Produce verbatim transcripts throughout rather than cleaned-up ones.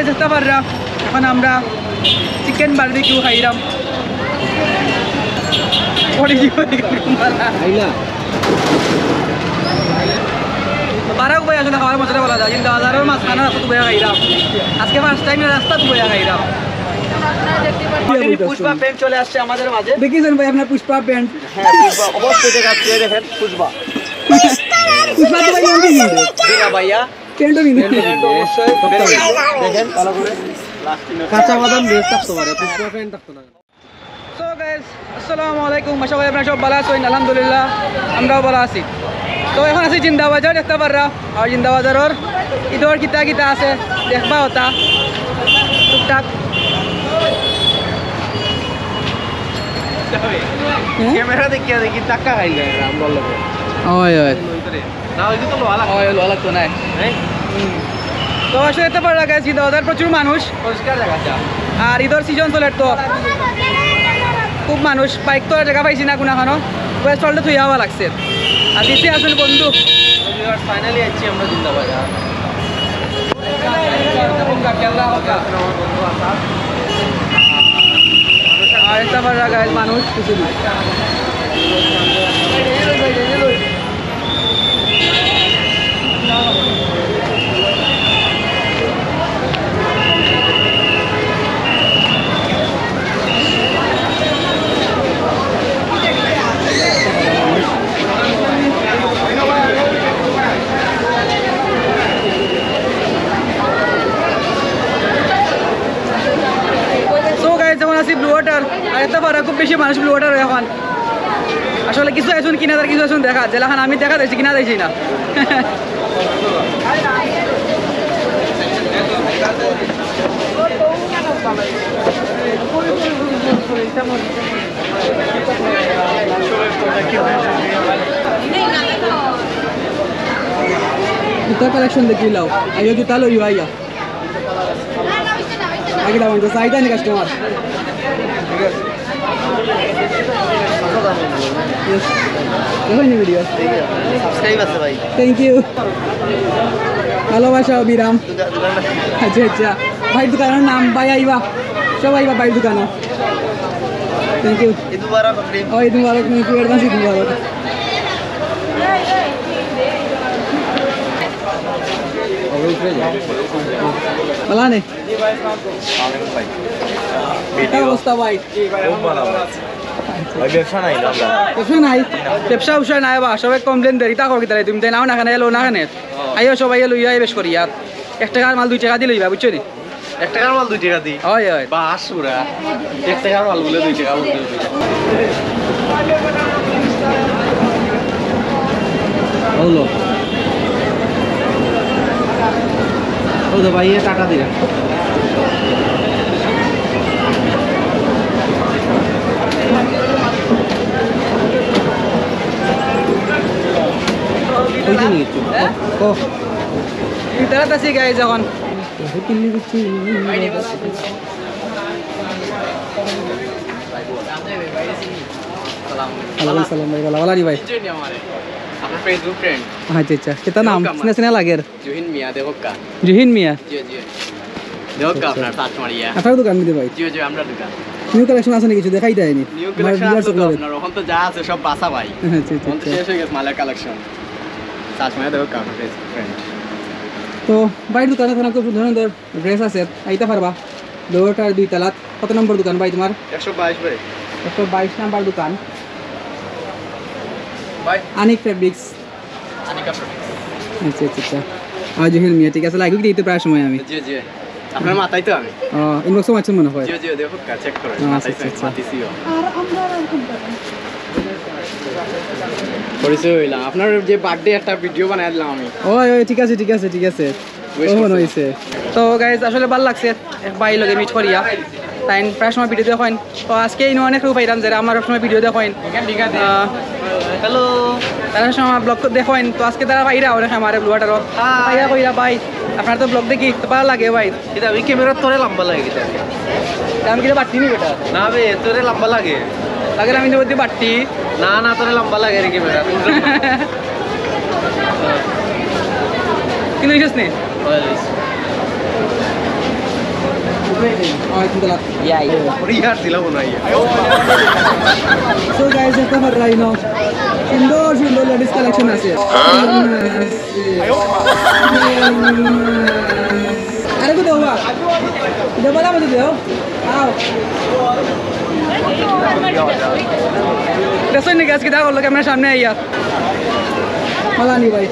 দেখতা পাররা, এখন আমরা চিকেন বারবিকিউ খাইরাম। পরে কি বলি? খাইলা? বারাক ভাই আসলে খাওয়ার মজাটা বলা যায়, কিন্তু বাজারর মাঝখানো রাস্তাত বইয়া খাইরাম। আজকে ফার্স্ট টাইম রাস্তাত বইয়া খাইরাম। পুষ্পা ফ্যান চলে আসছে আমাদের মাঝে। দেখেছেন ভাই আপনার পুষ্পা প্যান্ট? হ্যাঁ, পুষ্পা, অবশ্যই দেখা যাচ্ছে, দেখেন, পুষ্পা। পুষ্পা তো ভাই লুঙ্গি কিনবে। জি না ভাইয়া। প্যান্টও কিনবে। প্যান্ট অবশ্যই। দেখেন, ভালো করে। কাঁচা বাদাম বেশ থাকতে পারে, পুষ্পা প্যান্ট থাকতো না। So guys, আসসালামু আলাইকুম। আশা করি আপনারা সব ভালো আছেন। আলহামদুলিল্লাহ, আমরাও ভালো আছি। তো এখন আছি জিন্দাবাজার, দেখতা পাররা। আর জিন্দাবাজারর ইদর কিতা কিতা আছে, দেখবা ওটা টুকটাক। হ্যাঁ? ক্যামেরা দেখিয়া দেখি, ধাক্কা খাইলে আমরা লগে। ওই, ওই। না, ওই তো লোহা লাগতো। ওই, লোহা লাগতো না। হ্যাঁ? হুম। তো আসলে দেখতা পাররা guys, জিন্দাবাজার প্রচুর মানুষ। পরিষ্কার জাগা যা। আর ইদর সিজন চলের তো। খুব মানুষ, বাইক তো আর জাগা পাইছি না কুনাখানো। ওই স্টলটা থুইয়া আওয়া লাগছে। আর দিছে আসলে বন্ধু। ফাইনালি আইছি আমরা জিন্দাবাজার। আর দেখতা পাররা guys, মানুষ কিছু নাই। So guys, এখন আছি ব্লু ওয়াটার। আর দেখতা পাররা খুব বেশি মানুষ ব্লু ওয়াটার এখন। আসলে কিছু আইছইন কিনা, আর কিছু আইছইন দেখা, যেলাখান আমি দেখা দিছি কিনা দিছি না। জুতা কালেকশন দেখিলাও, আইও জুতা লইও আইয়া। আগে দাও, তো চাইতা নি কাস্টমার। দেখো নি ভিডিও। সাবস্ক্রাইব আছে ভাই। Thank you. ভালোবাসা অবিরাম। আচ্ছা, আচ্ছা। ভাইর দোকানর নাম, ভাই আইবা। সব আইবা ভাইর দোকানো। Thank you. ঈদ মুবারক, অগ্রিম। ও, ঈদ মুবারক, থ্যাংক ইউ, অ্যাডভান্স ঈদ মুবারক। ভালা নি? কিতা অবস্থা ভাই? খুব ভালা ভাই। ভাই, ব্যবসা নাই না আমরা। ব্যবসা নাই? ব্যবসা উবসা নাই বা, সবে কমপ্লেন দেরি তা করি তাহলে তুমি তাই নাও না কেনে, এলো না কেনে? আইও সবাই এলো, ইয়াই বেশ করি আর। এক টেকার মাল দুই টেকা দি লইবা, বুঝছো নি? এক টেকার মাল দুই টেকা দি? হয়, হয়। বাস পুরা। এক টেকার মাল বলে দুই টেকা বলতে হবে। হলো। ও তো ভাই, এ টাকা দিরা। ওই যে নিয়ে একটু। ও। ভিতরে আছি গাইজ এখন। ওয়ালাইকুম সালাম ভাই, ভালা, ভালা নি ভাই? আপনার Facebook friend। আচ্ছা, আচ্ছা। কিতা নাম? চিনা চিনা লাগের। জুহিন মিয়া, দেখউক্কা। জুহিন মিয়া? জি, জি। দেখউক্কা আচ্ছা, আপনার আচ্ছা। Search মারিয়া। আপনার দোকান নি ভাই? জি, জি, আমরার দোকান। নিউ কালেকশন আছে নি কিছু? দেখাই দেয়নি। নিউ কালেকশন আছে তো আপনার, অখন তো যা আছে সব বাসা ভাই। আচ্ছা, আচ্ছা, অখন তো আচ্ছা। শেষ অই গেছে মালের কালেকশন। Search মারিয়া দেখউক্কা আপনার Facebook friend। তো ভাইর দোকানো খুব সুন্দর সুন্দর ড্রেস আছে, আইতা পারবা। লোয়ার দুই তালাত। কত নম্বর দোকান ভাই তোমার? একশো বাইশ ভাই। একশো বাইশ নাম্বার দোকান। ভাই। আনিক ফেব্রিক্স। আনিকা ফেব্রিক্স। আচ্ছা, আচ্ছা, আচ্ছা। আর জুহেল মিয়া, ঠিক আছে, লাগবে কি দিতে প্রায় সময় আমি। জি, জি। আপনার মাথায় তো আমি। ও, ইনবক্সও মারছেন মনে হয়। জি, জি, দেখো, check করো। ও, আচ্ছা, মাথায় তো আচ্ছা, আমি, আচ্ছা। মাথায় ছিল। পরিচয় হইলাম। আপনার যে বার্থডে একটা ভিডিও বানাই দিলাম আমি। ওই, ওই, ঠিক আছে, ঠিক আছে, ঠিক আছে। Wish ও, মনে করছিলাম। হইছে। তো গাইজ, আসলে ভালা লাগছে এক ভাইর লগে মিট করিয়া। তাইন প্রায় সময় ভিডিও দেখইন। তো আজকে ইনো অনেক কেউ পাইলাম যারা আমার সবসময় ভিডিও দেখইন। আহ, হ্যালো। তারা সবসময় ব্লগ দেখইন। তো আজকে তারা পাইরা অনেক আমারে ব্লু ওয়াটারো। হাই। পাইয়া কইরা, "ভাই, আপনার তো ব্লগ দেখি, তো ভালা লাগে ভাই।" কিতা, আমি ক্যামেরা তোরে লম্বা লাগে কিতা? আমি কিতা বাট্টি নি বেটা? না বে, তোরে লম্বা লাগে। লাগে না, আমি তো বলতে বাট্টি। না, না, তোরে লম্বা লাগে রে ক্যামেরা। কিন্তু ইন্টারেস্ট নেই। ওই, ওই। ওয়ালাইকুম সালাম। ইয়াই। ওরে ইয়ার দিলাম না ইয়া। So guys, একটা বার রাইনো। সুন্দর সুন্দর লেডিস কালেকশন আছে। আরে কো দেওয়া? দেওয়া না মধ্যে দেও। আও। দেখছো নি গাছ কিতা করলো ক্যামেরার সামনে আইয়া? মালানি ভাই।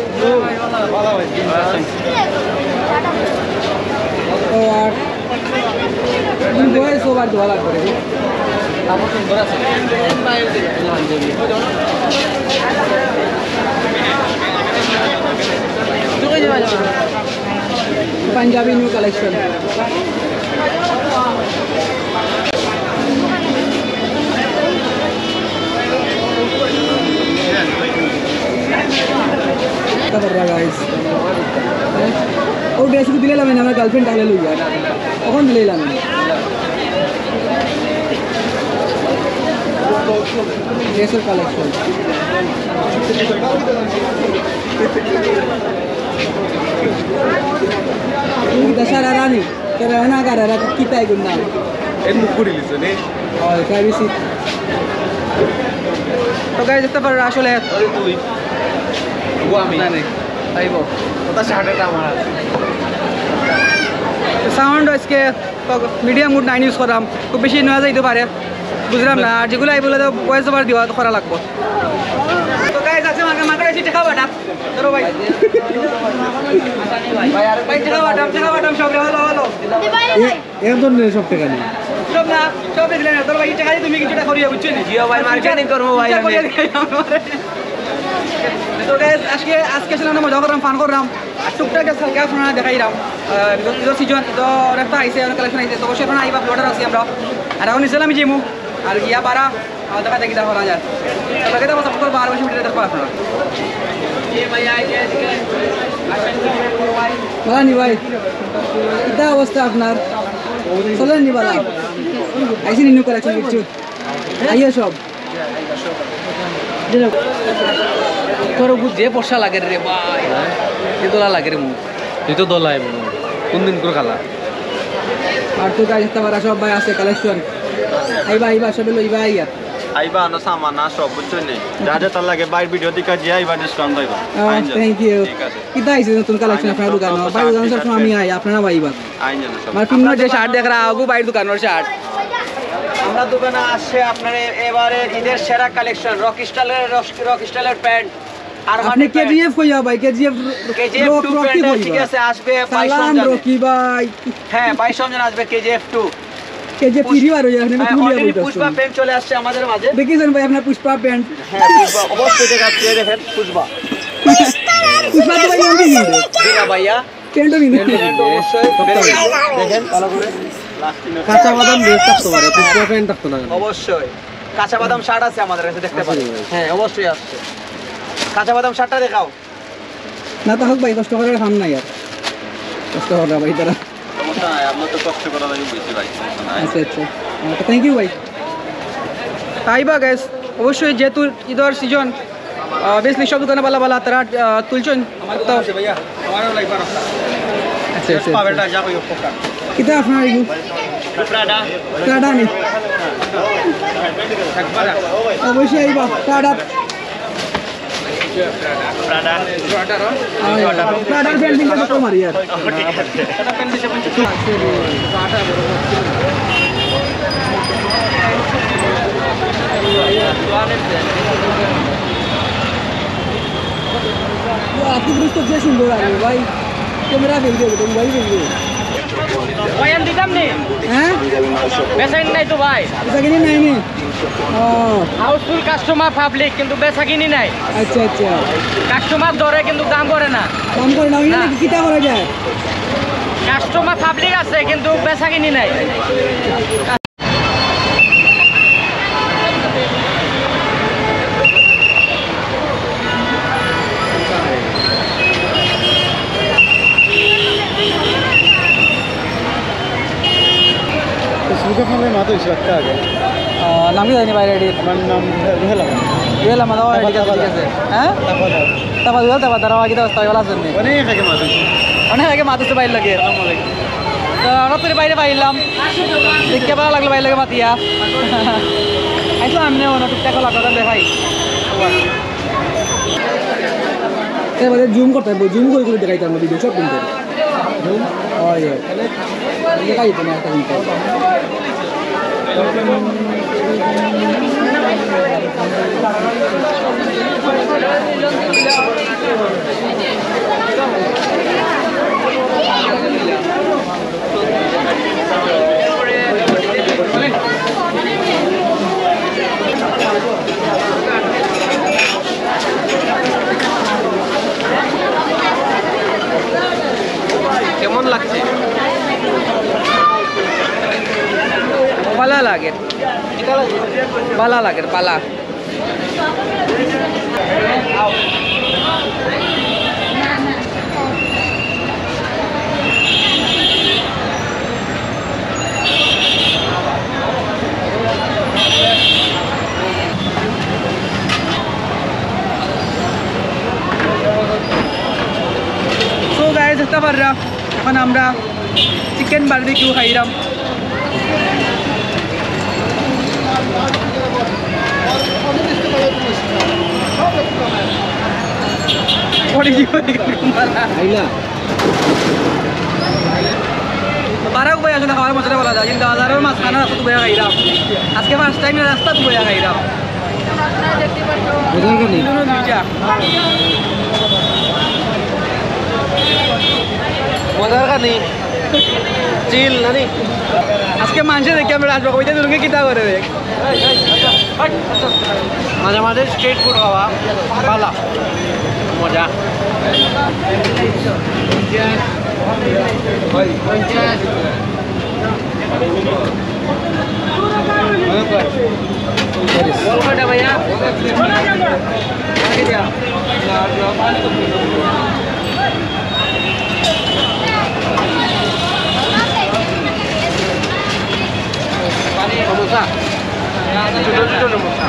ও আর তুমি বয়স ওভার ধোয়া লাগবে রে। Punjabi new collection. তারপর গাইস, ও ড্রেস দিলাইলাম না, আমার গার্লফ্রেন্ড তাহলে লইয়া তখন দিলাইলাম। ড্রেসের কালেকশন। তুমি তো সারা রানী, সারা রানা কারা রাখা কি তাই গুণ না? এর মুখ ঘুরি লিছো নি? হয়, প্রাইভেসি। তো গাইস, দেখতে পারো আসলে ওরে তুই। ও আমি। না, নেই। আইবো। ওটা শার্ট এটা আমার আছে। সাউন্ড আজকে মিডিয়াম মুড নাইন ইউজ করাম, খুব বেশি নয়া যাইতে পারে, বুঝলাম না। আর যেগুলো আইবো তো ভয়েস ওভার দিবা তো করা লাগবো। তো গাইস, আছে মাকে মাকে এসে দেখা বাটা। ধরো ভাই। ভাই, দেখা বাটাম, দেখা বাটাম, সব হলো, হলো। এ-, এর জন্য সব টাকা নেই। সব না, সব দিলে না। ধরো ভাই, টাকা দিয়ে তুমি কিছুটা করিয়া, বুঝছো নি? জিও ভাই, মার্কেটিং করবো ভাই কিছু আমি। করিয়া দিলে আমরা। তো গাইস, আজকে, আজকে আসলে আমরা মজা করলাম, ফান করলাম। আর টুকটাক গাছ হালকা আপনারা দেখাইলাম। আহ, ঈদর, ঈদর সিজন, ঈদর একটা আইছে, অনেক কালেকশন আইছে। তো অবশ্যই আপনারা আইবা, ব্লগার আছি আমরা। আর এখন ইসলামী জিমু। আর গিয়া পারা, আমার দেখা দেখি দেখো রাজা। তো দেখে দেখো, সাপোর্ট করবা, আর বেশি ভিডিও দেখবো আপনারা। বালা নি ভাই, কিতা অবস্থা আপনার? চলেন নি বালা? আইসি নি নিউ কালেকশন কিছু? আইয়া সব। তোর বুঝ যে পয়সা লাগে রে ভাই, যে দোলা লাগে রে মুখ। তুই তো দোলাই মনে হয়। কোন দিন করে খালা? আর তো গাইস, তোমার সব ভাই আছে কালেকশন। আইবা, আইবা, সবে লইবা আইয়া। আইবা, আনো সামান, না সব বুঝছো নি? যা যা তার লাগে ভাইর ভিডিও দিকা যে আইবা, ডিসকাউন্ট পাইবা। আহ, আইন যা। Thank you। ঠিক আছে। কিতা আইছে নতুন কালেকশন আইন আপনার যা, দোকানো? যত ভাই, দোকানো শার্ট সবসময় আমি আই, আপনারা ভাই আইবা। আইন যা না সব। আমার পিন যে শার্ট দেখ রাখা, আগু ভাইর দোকানোর শার্ট। আমরা দোকানে আসছে আপনার এ-, এবারে ঈদের সেরা কালেকশন, রক স্টাইলের, রক, রক স্টাইলের প্যান্ট। আর আপনি মানে কেজিএফ কইয়া ভাই, KGF KGF rock, to Rocky pant কইবা। ঠিক আছে, আসবে বাইশ সালাম রমজানে। রকি ভাই। হ্যাঁ, বাইশ রমজান আসবে কেজিএফ টু। কেজিএফ পুষ-, থ্রি আর হইয়া, আপনি হ্যাঁ, খুলিয়া already বইতাছেন। পুষ্পা প্যান্ট চলে আসছে আমাদের মাঝে। দেখেছেন ভাই, আপনার পুষ্পা প্যান্ট। হ্যাঁ, পুষ্পা, অবশ্যই দেখা যাচ্ছে, এই দেখেন, পুষ্পা। পুষ্পা তো ভাই লঙ্গি কিনবে। জি না ভাইয়া। প্যান্টও কিনবে। প্যান্ট অবশ্যই। দেখেন, ভালো করে। কাঁচা বাদাম বেশ থাকতে পারে, পুষ্পা প্যান্ট থাকতো না কেন? অবশ্যই। কাঁচা বাদাম শার্ট আছে আমাদের কাছে, দেখতে আছে পারেন। ভাই। হ্যাঁ, অবশ্যই আসছে। কাঁচা বাদাম শার্টটা দেখাও। না তো হোক ভাই, কষ্ট করার কাম নাই আর। কষ্ট করা ভাই তারা। সমস্যা নাই, আপনার তো কষ্ট করা লাগে বুঝছি ভাই, সমস্যা নাই। আচ্ছা, আচ্ছা। আহ, তো thank you ভাই। আইবা গাইস, অবশ্যই যেহেতু ঈদর সিজন, আহ, obviously সব দোকানে বালা বালা তারা, আহ, তুলছেন। তো আচ্ছা, আচ্ছা, আচ্ছা। কিতা আপনার এগু? প্রাডা। প্রাডা নি? অবশ্যই আইবা, প্রাডা। প্রাডা। আয়, প্রাডার প্যান্ট কিনতে তো মারি আর। আতিফ রুস্তম যে সুন্দর আরে ভাই, ক্যামেরা ফেল দিয়ে মোবাইল ফেল দিয়ে। ভাই, আমি দিতাম নি। হ্যাঁ? বেচা কিনি নাই তো ভাই। বেচা কিনি নাই নি? ও। হাউসফুল কাস্টমার পাবলিক, কিন্তু বেচা কিনি নাই। আচ্ছা, আচ্ছা। কাস্টমার ধরে কিন্তু দাম করে না। দাম করে না, ওই না। নাকি কিতা করা যায়? কাস্টমার পাবলিক আছে, কিন্তু বেচা কিনি নাই। Facebook-এ আপনার মাত হয়েছিল একটা আগে। আহ, নাম কি জানি ভাই, রেডি? আমার নাম রুহেল আহমদ। রুহেল আহমদ, ও, ঠিক আছে, ঠিক আছে। হ্যাঁ? তারপর দাও। তারপর দাও, তারপর দাও, আগে দাও, তারপর আছেন নি? অনেক আগে মাত হয়েছিল। অনেক আগে মাত হচ্ছে ভাইয়ের লগে। আসসালামু আলাইকুম। তো হঠাৎ করে বাইরে পাইলাম, দেখতে ভালা লাগলো বাইরে লাগে মাতিয়া। আইসো, আমি অন্য টুকটাক লাগলো দেখাই। এবারে জুম করতে হবে, জুম করে করে দেখাইতে হবে ভিডিও সব কিন্তু। জুম, ওই, ওই। দেখাই তো না একটা কিন্তু। কেমন লাগছে? ভালা লাগে, ভালা লাগে, ভালা। So guys, দেখতে পাররা, এখন আমরা চিকেন বারবিকিউ খাইরাম। পরে কি হবে? খাইলা? বারাক ভাই আসলে খাওয়ার মজাটা বলা যায়, কিন্তু বাজারর মাঝখানো রাস্তাত বইয়া খাইরাম। আজকে ফার্স্ট টাইম রাস্তাত বইয়া খাইরাম। মজার খানি। দুইটা। মজার খানি। চিল, নানি? আজকে মানষে দেখি আমরা আসবো, কইতে দুরুকে কিতা করে রে? মাঝে মাঝে স্ট্রিট ফুড খাওয়া ভালা, মজা। সমোসা, ছোট ছোট সমোসা।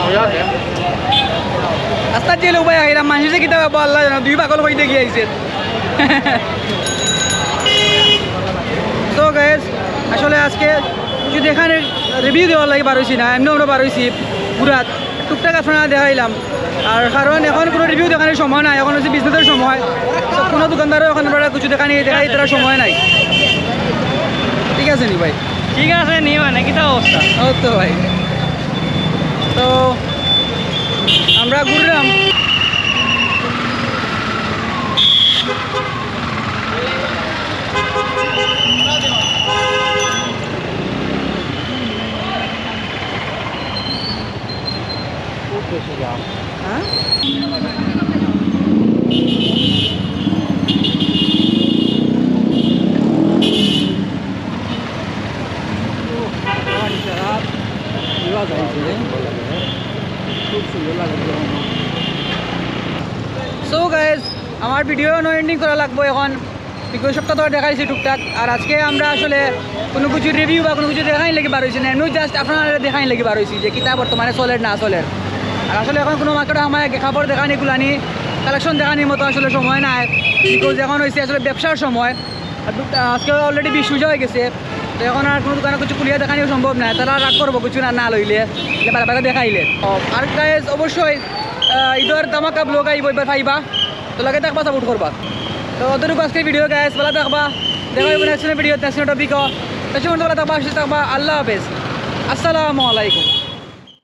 মজা আছে। আস্তা যে লোক ভাই আইলাম, মানুষে কিতা ভাববো আল্লাহ জানে, দুই পাগল কইতে গিয়ে আইছে। তো গাইস, আসলে আজকে কিছু দেখানোর রিভিউ দেওয়ার লাগি বার হইছি না, এমনি আমরা বার হইছি ঘুরাত। টুকটাক আপনারা দেখাইলাম। আর কারণ এখন কোনো রিভিউ দেখানোর সময় নাই, এখন হচ্ছে বিজনেসের সময়। তো কোনো দোকানদারও এখন আমরা কিছু দেখানি, দেখাই তারা সময় নাই। ঠিক আছে নি ভাই? ঠিক আছে নি, মানে কিতা অবস্থা? ও তো ভাই, তো আমরা ঘুরলাম। খুব বেশি দাম। হ্যাঁ? খুব সুন্দর লাগে। সো গাইস, আমার ভিডিও এন্ডিং করা লাগবো এখন। বিকজ সবটা তো দেখাইছি টুকটাক। আর আজকে আমরা আসলে কোনো কিছু রিভিউ বা কোনো কিছু দেখাই লাগি বার হইছি না, এমনি জাস্ট আপনারা দেখাই লাগি বার হইছি যে কিতা বর্তমানে চলের না চলের। আর আসলে এখন কোনো মার্কেটে আমার কাপড় দেখানি, কুলানি, কালেকশন দেখানির মতো আসলে সময় নাই। বিকজ এখন হইছে আসলে ব্যবসার সময়। আর দু-, আজকে অলরেডি বিশ পূজা হয়ে গেছে, তো এখন আর কোনো দোকানে কিছু খুলিয়া দেখানিও সম্ভব নয়, তারা রাগ করবো কিছু না, না লইলে, এটা বারে বারে দেখাইলে। আর গাইস, অবশ্যই, আহ, ঈদের ধামাকা ব্লগ আইবো, এবার পাইবা। তো লগে থাকবা, সাপোর্ট করবা। তো অতটুকু আজকের ভিডিও গাইস, ভালা থাকবা, দেখা হইবো নেক্সট ভিডিও, নেক্সট টপিক। তো সে পর্যন্ত ভালা থাকবা, সুস্থ থাকবা, আল্লাহ হাফেজ, আসসালামু আলাইকুম।